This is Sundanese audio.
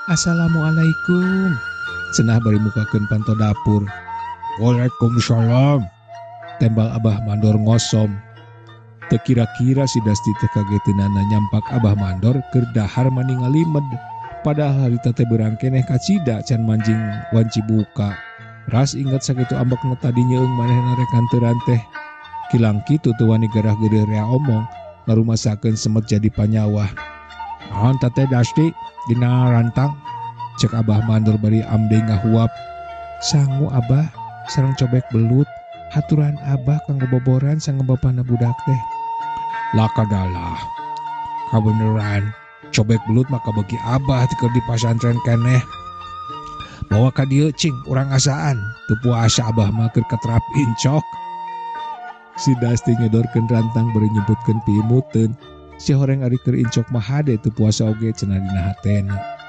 Assalamualaikum. Cenah bari mukakeun panto dapur. Waalaikumsalam. Tembal Abah Mandor ngosom. Teu kira-kira si Dasti teh kageteunana nyampak Abah Mandor keur dahar mani ngalimed. Padahal harita teh beurang keneh kacida can manjing wanci buka. Ras inget sakitu ambekna tadi nyeung manehna rek nganteran teh. Kilang kitu teu wani gerah geureuh rea omong ngarumasakeun semet jadi panyawah. Naon ta teh Dasti dina rantang? Cek Abah Mandor bari amde ngahuap. Sangu Abah sareng cobek belut. Haturan Abah kanggo boboran sangu bapana budak teh. Lakadalah. Kabeneran cobek belut maka bagi Abah keur di pasantren keneh. Bawa ka dieu cing urang asaan. Teu puasa Abah mah keur katerap incok. Si Dasti nyodorkeun rantang bari nyebutkeun piimuteun. Si horeng ari keur incok mah hade teu puasa oge cenah dina hatena.